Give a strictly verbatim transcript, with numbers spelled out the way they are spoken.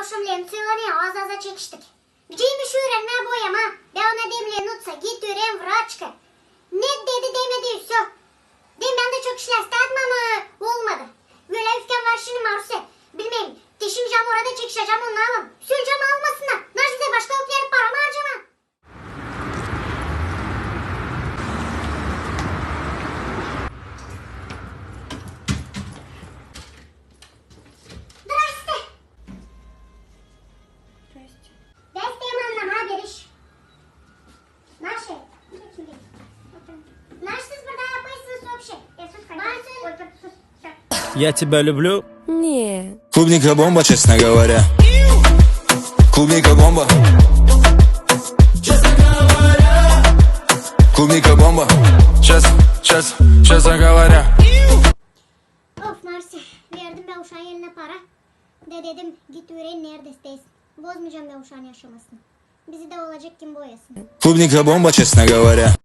Şumlen suylanêr, az-aza çekiştik. Gideceyim üürenmää boyama. Bän ona dedim: Lenutsa, git üüren vraçka. Ne dedi, demedi, всё. Dedim, bän dä çok işlästäydim, ama olmadı. Ölä üfkän var şindi, Marusä. Bilmeerim, te şindi cam orada çekişecäm, onu alam. Sölecäm almasınnar. Naşey dä başka öpleri para mı harcamaa? Здрасте. Здрасте. Здрасте, Анна, ne haber, iş? Naşey? Naşey siz burada yapêrsınız вообще? Я тебя люблю. Не. Клубника бомба, честно говоря. Клубника бомба. Клубника бомба. Честно, честно, честно говоря. Of, Marusä, verdim bän uşaan elinä para. Da dedim, git üüren neredä isteersin. Bozmayacam bän uşaan yaşamasını. Bizi dä olacek kim boyasın. Клубника бомба, честно говоря.